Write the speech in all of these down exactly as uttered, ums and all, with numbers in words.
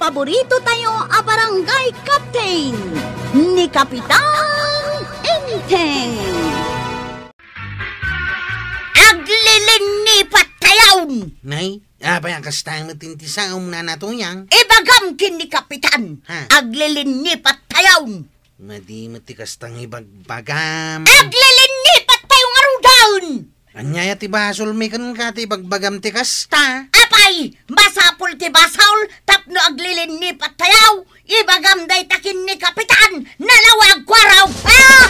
Paborito tayo a barangay captain, ni Kapitan Enteng. Aglilinnipat tayon! Nay, apay a kasta met ti saom, Nana Tuyang? Ibagam ken ni Kapitan. Ha? Aglilinnipat tayon! Madi met ti kasta nga ibagbagam. Aglilinnipat tayo ngaruden! Ania aya ti basolmi kenka ti ibagbagam ti kasta? Apay, masapul ti basol tapno aglilinnipat tayo? Ibagam dayta ken ni Kapitan, nalawag, Kuarog! Ah!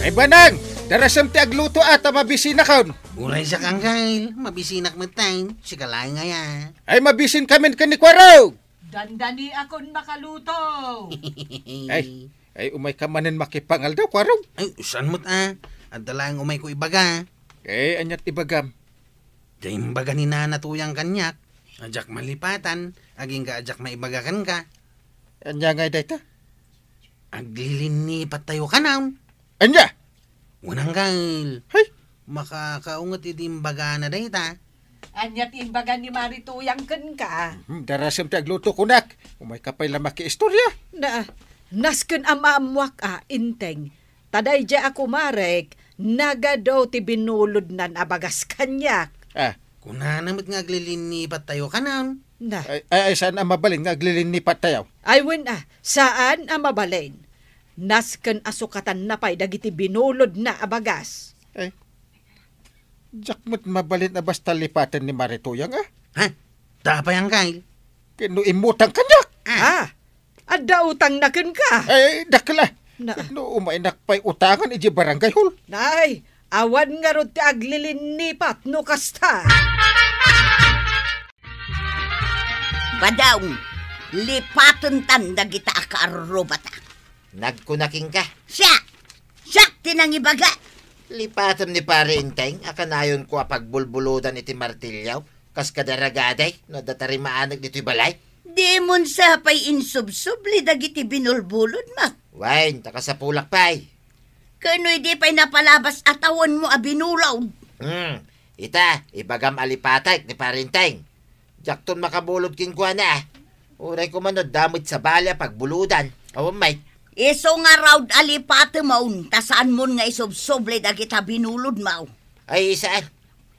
Ay, Banang, darasem ti agluto a ta mabisinakon. Uray siak, Angkel, mabisinak met tayo. Sika laeng aya. Ay, mabisin kamin ken ni Kuarog. Dandani akon makaluto. Ay, ay, umay ka manen makipangaldaw, Kuarog. Ay, saan met a? Adda laeng umayko ibaga. Eh, aniat ibagam? Diay imbaga ni Nana Tuyang kaniak, a diak malipatan, agingga a diak maibaga kenka. Ania ngay dayta? Aglilinnipat tayo kanon. Ania? Wen, Angkel. Hay! Makakaunget idi imbagana dayta. Ania ti imbaga ni Mari Tuyang kenka? Hmm, darasem ti agluto kunak. Umay ka pay la makiistorya. Na, nasken a maammoak a, Enteng. Ta daydiay a kumarek, nagadu ti binulodnan a bagas kaniak. Ah. Kunana met nga aglilinnipat tayo kanon. Na. Ay, ay, ay, saan a mabalin nga aglilinnipat tayo? Ay, wen a, saan a mabalin. Nasken a sukatanna pay dagiti binulodna a bagas. Ay, diak met mabalin a basta lipaten ni Mari Tuyang, ah. Ha? Ta apay, Angkel? Ken no immutang kaniak. Ah. Ah, adda utangna kenka? Ay, dakkel a. Na. Ket no umaynak pay utangan idiay barangay hall. Nay, awan ngarud ti aglilinnipat no kasta. Badong, lipatentan dagita a kaarrubata. Nagkuna kenka. Siak! Siak ti nangibaga! Lipatem ni Pare Enteng a kanayonko a pagbulbulodan iti martilyo, kas kada ragadi, no adda tarimaaneg ditoy balay. Dimon sa pay insubsubli dagiti binulbulodmo. Wen, ta kasapulak pay. Ken no idi pay napalabas a tawenmo a binulod. Hmm, ita, ibagam a lipatek ni Pare Enteng. Diakton makabulod kenkuana, ah. Uray koma no adda met sabali a pagbulodan. Awan met. Isu ngarud a lipatemon, ta saanmon nga isubsubli dagita binulodmo. Ay, saan?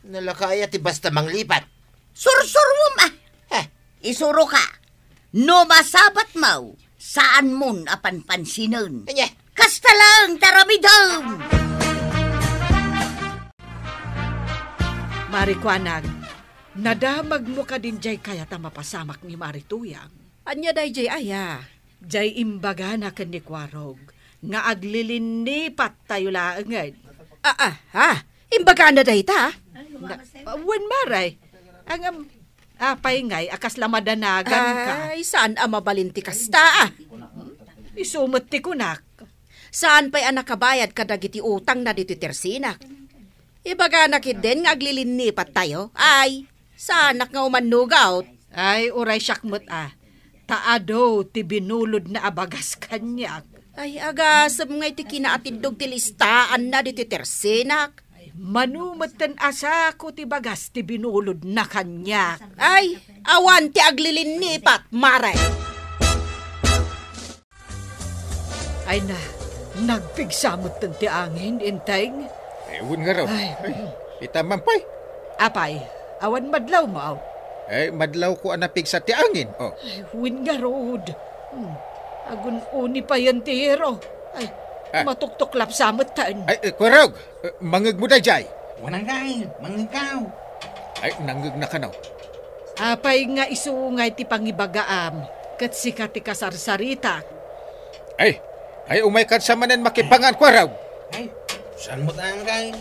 Nalaka aya ti basta manglipat? Sursurom, ah. Ha? Isuroka. No masabatmo, saanmon a panpansinen. Ania? Kasta laeng ti aramidem. Mari kuanag, nadamagmo kadin diay kayat a mapasamak ni Mari Tuyang? Ania daydiay aya? Diay imbagana ken ni Kuarog nga aglilinnipat tayo laengen. Ah, ah, ha? Imbagana dayta? Na, wen, Mare. Ngem, apay ngay a kasla madanaganka? Ay, saan a mabalin ti kasta, ah. Isu met ti kunak. Saan pay a nakabayad kadagiti utangna ditoy tersinak. Ibagana ketdin nga aglilinnipat tayo? Ay, saanak nga umannugaw. Ay, uray siak met a. Ta adu ti binulodna a bagas kaniak. Ay, agasem ngay ti kinaatiddog ti listaanna ditoy tersinak. Ay, mano metten a sako ti bagas ti binulodna kaniak. Ay, awan ti aglilinnipat, Mare. Ay na, nagpigsa metten ti angin, Enteng. Eh, wen ngarud. Ay. Ay, ita man pay. Apay, awan madlawmo? Eh, madlawko a napigsa ti angin, oh. Ay, wen ngarud. Hmm. Agun-uni payen ti hero. Ay, ah, matuktuklapsa metten. Ay, eh, Kuarog, eh, mangngegmo daydiay. Wen, Angkel, mangngegko. Ay, nangngegna kano. Apay nga isu ngay ti pangibagaam, ket sika ti kasarsaritak? Ay, ay, umay kadsa manen makipangan, Kuarog. Ay, saan met, Angkel?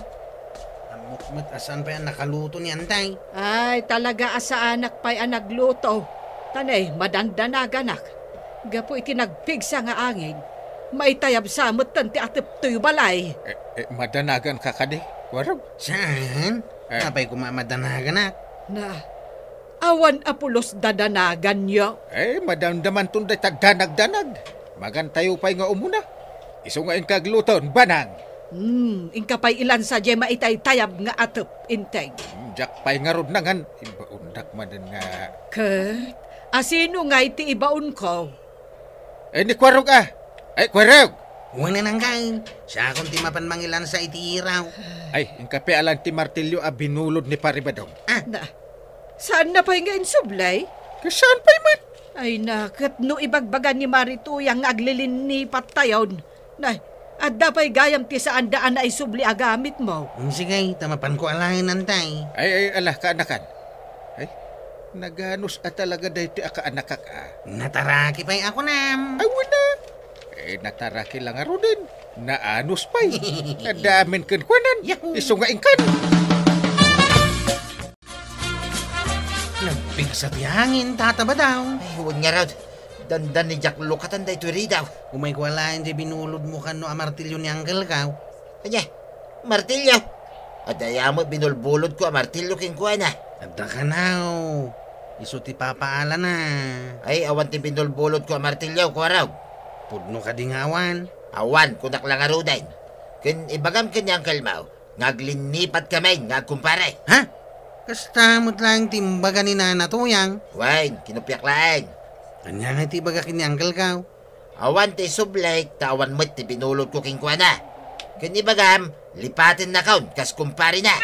Ammok met a saan pay a nakaluto ni Antay. Ay, talaga a saanak pay a nagluto. Ta ne, madandanaganak. Gapu iti nagpigsa nga angin, maitayabsa metten ti atep toy balay. Eh, eh, madanaganka kadi, Kuarog? Saan? Eh. Apay koma madanaganak? Na, awan a pulos dadanaganyo? Eh, madamdamanton dayta danagdanag. Magantayo pay nga umuna. Isu nga inka agluton, Banang. Hmm, inka pay ilansa diay maitaytayab nga atep, Enteng. Hmm, Diak pay ngarud nangan, ibaondak manen nga. Ket, asino ngay ti ibaonko? Eh, ni Kuarog a. Ay, Kuarog! Wen a nanggan, siakon ti mapan mangilansa iti iraw. Ay, inkape alan ti martilyo a binulod ni Pare Badong. Ah. Na, saan na pay nga insublay? Kasaan pay met? Ay na, ket no ibagbaga ni Mari Tuyang nga aglilinnipat tayon, na, adda pay gayam ti saanda a naisubli a gamitmo. Mm, sige, ta mapanko alaen, antay. Ay, ay, ala, kaanakan. Ay, naganus a talaga daytoy a kaanakak, a. Nataraki pay a kunam. Ay, wala. Eh, nataraki lang a ruden. Naanus pay. Nadamin ken kuanan. Yahoo! Isu nga inkan. Nagpigsa ti hangin, Tata Badong. Ay, wen ngarud. Dandan ni Jack Lukatan daytoy ridaw. Umayko alaen ti binulodmo kano a martilyo ni Uncle Gaw. Ania? Martilyo? Adda aya met binulbulodko a martilyo kenkuana. Adda kanaw. Isu ti papaalana. Ay, awan ti binulbulodko a martilyo, Kuarog. Pudno kadi nga awan? Awan, kunak la ngaruden. Ken ibagam ken ni Uncle Mau, nga aglinnipat kami nga agkumpare. Ha? Kasta met laeng ti imbaga ni Nana Tuyang. Wen, kinupiak laeng. Ania nga ti ibaga ken ni Uncle Gaw? Awan ti isublik, ta awan met ti binulodko kenkuana. Ken ibagam, lipatennakon kas kumparena.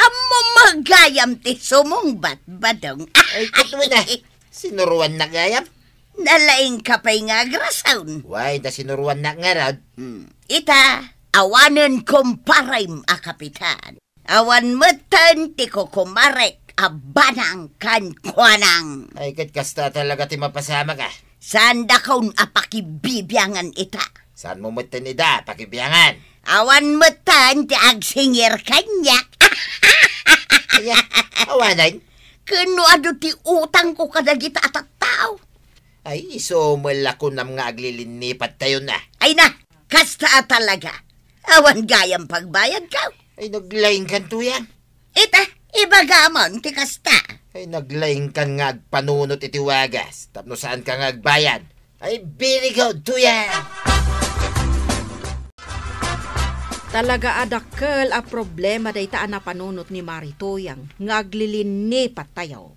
Ammom gayam ti sumungbat, Badong. Ay, ket wen a, sinuruannak gayam? Nalaingka pay nga agrason. Wen, ta sinuruannak ngarud. Hmm. Ita, awanen kumparem a kapitan. Awan metten ti kukumarek a banang kenkuanang. Ay, ket kasta talaga ti mapasamak, a. Saandakon a pakibibiangan ita. Saanmo metten ida pakibiangan? Awan metten ti agsingir kaniak. Ania, awanen? Ken no adu ti utangko kadagita a tattao. Ay, isu met la kunam nga aglilinnipat tayon, a. Ay na, kasta a talaga. Awan gayam pagbayadko. Ay, naglaingkan, Tuyang. Ita, ibagamon ti kasta. Ay, naglaingkan nga agpanunot iti wagas, tapno saanka nga agbayad. Ay, very good, Tuyang! Talaga a dakkel a problema dayta a napanunot ni Mari Tuyang nga aglilinnipat tayo.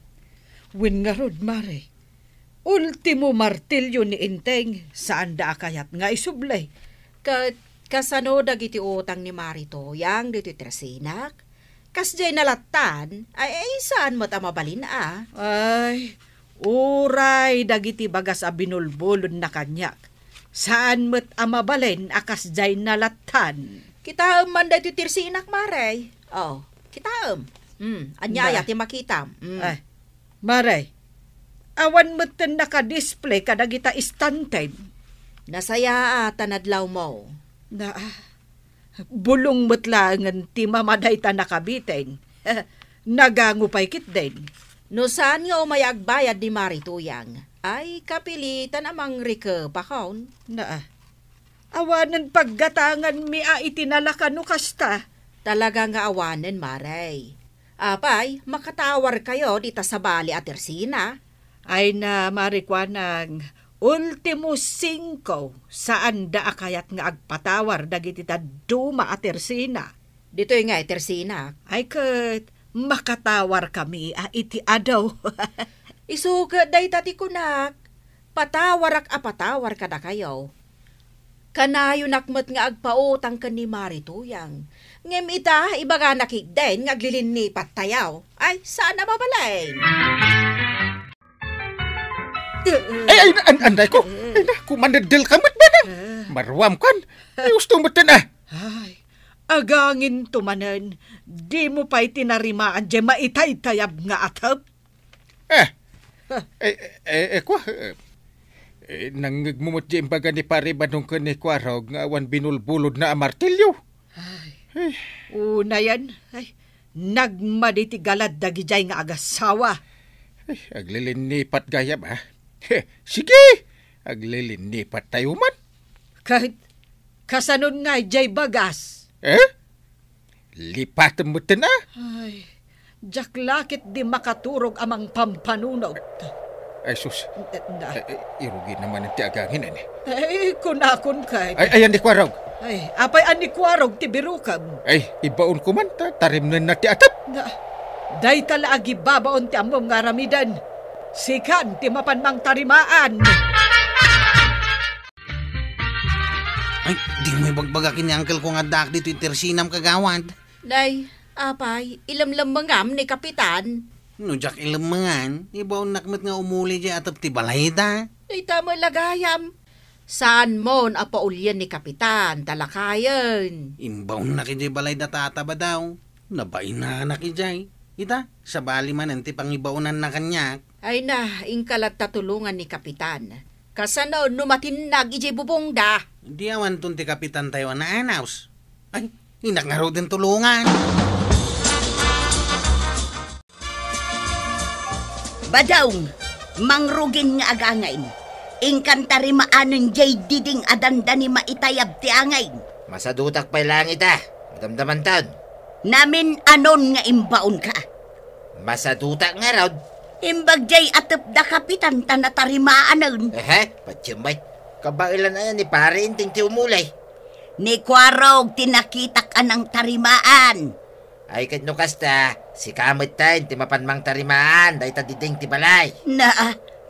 Wen ngarud, Mari, ultimo martilyo ni Enteng, saanda a kayat nga isubli. Ket kasano dagiti utang ni Mari Tuyang ditoy tersinak? Kasdiay nalattan, ay, ay, saan met a mabalin a. Ay, uray dagiti bagas a binulbulodna kaniak. Saan met a mabalin a kasdiay nalattan. Kitaem man daytoy tersinak, Mare. Oh, kitaem. Hmm, ania aya ti makitam? Hmm. Ay, Mare, awan metten naka-display kadagita istantem. Nasayaat a nadlawmo. Na, bulong met laengen ti mama dayta nakabiten. Nagango pay ketdin. No saan nga umay agbayad ni Mari Tuyang, ay kapilitan a mangrikepakon. Na, awanen paggatanganmi a iti nalaka no kasta. Talaga nga awanen, Mare. Apay, makatawarkayo dita sabali a tersina? Ay na, Mari, kuanang, ultimo singko, saanda a kayat nga agpatawar dagiti dadduma a tersina. Ditoy nga a tersina. Ay ket, makatawarkami a iti adu. Isu ket dayta ti kunak, patawarak a patawar kadakayo. Kanayonak met nga agpautang ken ni Mari Tuyang. Ngem ita, ibagana ketdin nga aglilinnipat tayo. Ay, saan a mabalin. Ay, ay, an-, anday ko. Ay, na, kumaneddel ka met, Benang. Maruam kan. Ay, usto met ten, ah. Ay, aganginto manen. Dimo pay tinarimaan diay maitaytayab nga atep. Eh. Huh. Eh, eh, eh, eh, kwa, eh, eh, nangngegmo met diay imbaga ni Pare Badong ken ni Kuarog nga awan binulbulodna a martilyo. Ay. Eh. Unayen, ay, nagmadi ti galad dagidiay nga agasawa. Ay, aglilinnipat gayam, ah. Heh, sige, aglilinnipat tayo man. Ket, kasanon nga diay bagas? Eh? Lipatem metten, ah. Ay, diak la ketdi makaturog a mangpampanunot. Ay, sus. Na, na. Ay, ay, irugi naman ti agangin, eh. Ay, kunakon kay. Ay, ayan ni Kuarog. Ay, apay a ni Kuarog ti birukem? Ay, ibaon ko man, ta-, tarimnen na ti atep. Na, dayta la agibabaon ti ammom nga aramiden. Sikan ti mapan mangtarimaan. Ay, di mo ibagbaga ken ni uncle ko nga addaak ditoy tersinam, kagawad. Nay, apay, ilemlemmengam ni Kapitan? No diak ilemmengan, ibaonnak met nga umuli diay atep ti balayda. Dayta met la gayam. Saanmon a paulien ni Kapitan, ta lakayen. Imbaonnak idiay balayda, Tata Badaw. Nabainanak idiay. Ita, sabali manen ti pangibaonanna kaniak. Ay na, inka latta tulongan ni Kapitan. Kasano no matinnag idiay bubongda? Di awanton ti kapitantayo a naanaws. Ay, innak ngaruden tulongan. Badong, mangrugin nga agangin. Inkan tarimaanen jay diding a dandani maitayab ti angin. Masadutak pay laeng ita. Madamdamantan. Namin-anon nga imbaonka? Masadutak ngarud. Imbag jay atepda, Kapitan, ta natarimaanen. Ehe, patiem met. Kabaelan aya ni Pare Enteng ti umuli? Ni Kuarog ti nakitak a nangtarimaan. Ay, ket no kasta, sika met ten ti mapan mangtarimaan dayta diding ti balay. Na,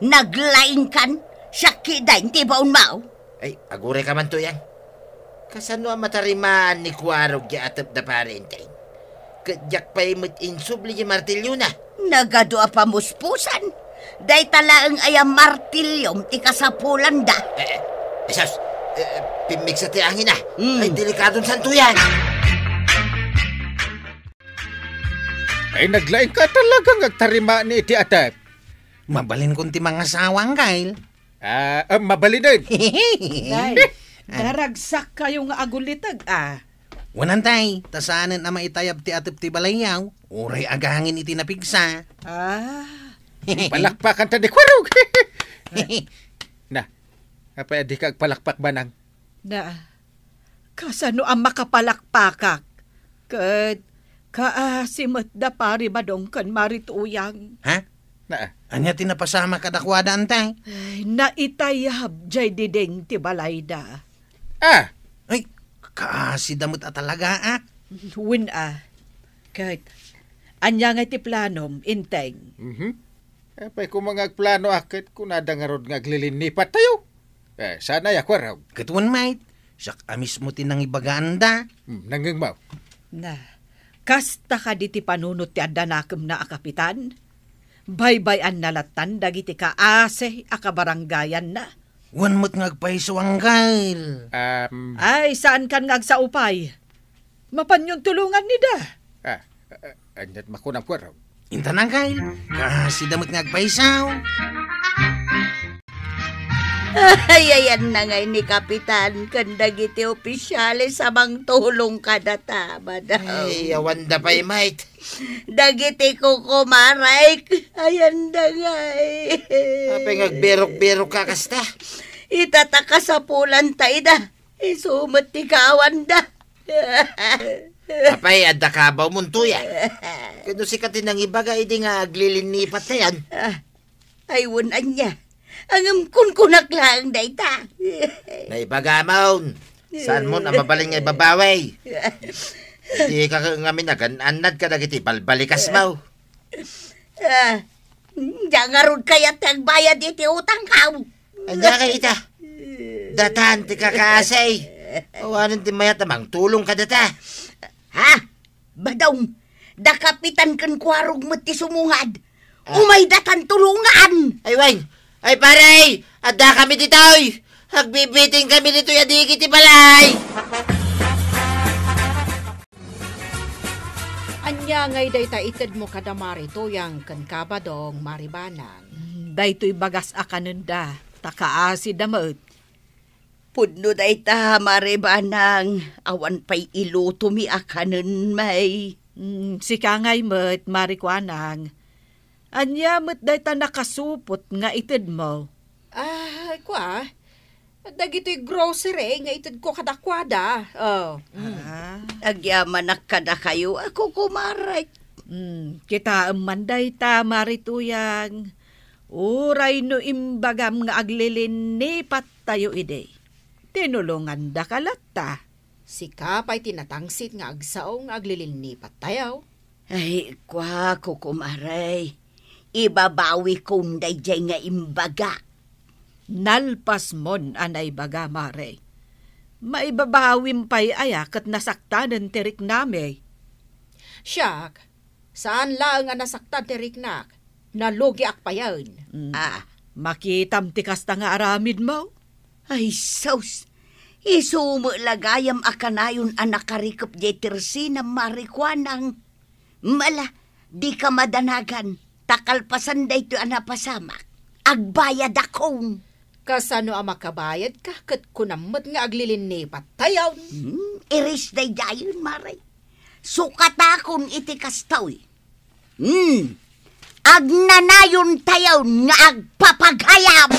naglaingkan, siak kitaen ti baonmo. Ay, agurayka man, Tuyang. Kasano a matarimaan ni Kuarog diay atepda, Pare Enteng? Ket diak pay met insubli diay martiliona. Nagadu a pamuspusan. Dayta laeng aya martiliom ti kasapulanda. Eh, eh, Jesus, eh, eh, pimmigsa ti angin, ah. Hmm. Ay, delikadon santo yan. Ay, naglaingka talaga nga agtarimaan iti atep. Mabalinkon ti mangasawa, Angkel. Ah, ah, mabalinen. Nay, ah, daragsakkayo nga aguliteg, ah. Wen, tay, ta saanen a maitayab ti atep ti balayyo, uray agangin iti napigsa. Ah. Palakpakan ta ni Kuarog. Na, apay a dika agpalakpak, Manang? Na, kasano a makapalakpakak? Ket kaasi met da Pari Badong ken Mari Tuyang. Ha? Na. Ania ti napasamak kadakuada, Antay? Ay, naitayab jay diding ti balayda. Ah! Ay, kaasida met a talaga, ah. Wen, ah. Ket ania ngay ti planom, Enteng? Mhm. Apay koma nga agplano a ket kunada ngarud nga aglilinnipat tayo? Eh, saan aya, Kuarog? Ket wen met, siak a mismo ti nangibagaanda. Hmm, nangngegmo. Na, kasta kadi ti panunot ti adda nakemna a kapitan? Baybay-anna lattan dagiti kaasi a kabarangayanna. Wen met nga agpayso, Angkel. Um, Ay, saankan nga agsao pay. Mapanyon tulongan ni da. Ah, ah, aniat makunam, Kuarog? Intan, Angkel, kaasida met nga agpayso. Ay, ayanna ngay ni Kapitan ken dagiti opisyales a mangtulong kadata, Badong. Ay, awanda pay met. Dagiti kukumarek, ayanda ngay. Apay nga agberok-berokka kasta? Ita ta kasapulanta ida. Isu met ti kaawanda. Apay, adda kabaw monto ya? Ket no sika ti nangibaga idi nga aglilinnipat tayon? Ah, ay, wen ania. Ngem kunkunak laeng dayta. Naibagamon. Saanmon a mabalin nga ibabawi? Dika ngamin agan-annad kadagiti balbalikasmo. Ah, dia ngarud kayat ti agbayad iti utangko. Ania kay ita? Datan ti kakaasi. Awanen ti mayat a mangtulong kadata. Ha? Badong, da Kapitan ken Kuarog met ti sumungad. Ah. Umay datan tulongan. Ay, wen. Ay, pare, addakami ditoy. Agbibitingkami ditoy a dikit ti balay. Ania ngay dayta itedmo kada Mari Tuyang ken ka Badong, Mari Banang? Daytoy bagas a kanenda, ta kaasida met. Pudno dayta, Mari Banang, awan pay ilutomi a kanen, may. Mm, sika ngay met, Mari Kuanang. Ania met dayta nakasupot nga itedmo? Ah, kua, dagitoy grocery nga itedko kadakuada. Oh, mm. Ah. Agyamanak kadakayo a kukumarek. Mm, kitaem man dayta, Mari Tuyang. Uray no imbagam nga aglilinnipattayo idi, tinulongandaka latta. Sika pay ti natangsit nga agsao nga aglilinnipattayo. Ay, kuako, kumare, ibabawikon daydiay nga imbaga. Nalpasmon a naibaga, mare. Maibabawim pay aya ket nasaktanen ti riknami? Siak, saan laeng a nasaktan ti riknak. Nalugiak payen. Mm. Ah, makitam ti kasta nga aramidmo? Ay, sus! Isu met la gayam a kanayon a nakarikep diay tersinam, Mare Kuanang. Mala, dika madanagan, ta kalpasan daytoy a napasamak, agbayadakon. Kasano a makabayadka ket kunam met nga aglilinnipattayon? Hmm, iris daydiayen, Mare. Sukatakon iti kastoy. Hmm, agnanayontayon nga agpapagayam.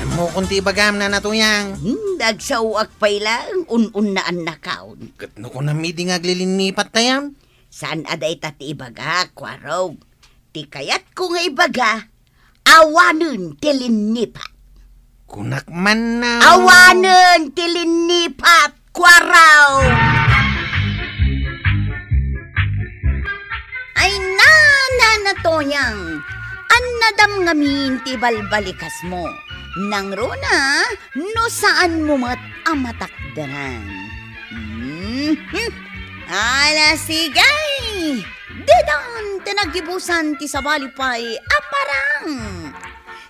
Ammokon ti ibagam, Nana Toyang. Hmm, agsaoak pay laeng, un-unnaannakaon. Ket no kunam idi nga aglilinnipattayon? Saan a dayta ti ibagak, Kuarog. Ti kayatko nga ibaga, awanen ti linnipat. Kunak man na. Awanen ti linnipat, Kuarog. Ay, Nana Toyang, annadam ngamin ti balbalikasmo. Nangruna, no saanmo met a matakderan. Mhm. Ala, sige! Ditan ti naggibusan ti sabali pay a parang.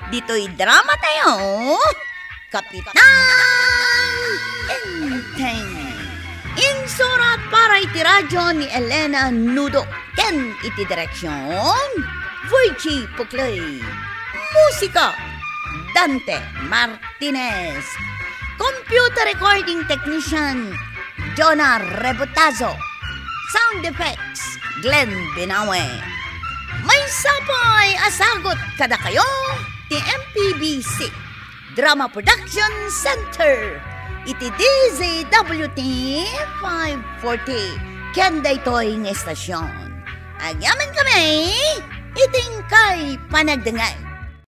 Ditoy dramatayo, Kapitan Enteng. Insurat para iti radyo ni Elena Nudo ken iti direksyon, Virgie Puclay. Musika, Dante Martinez. Computer recording technician, Jonah Rebotazo. Sound effects, Glenn Binawe. Maysa pay a sagut kadakayo ti M P B C Drama Production Center iti D Z W T five forty ken daytoy nga estasyon. Agyamankami iti inkay panagdengngeg.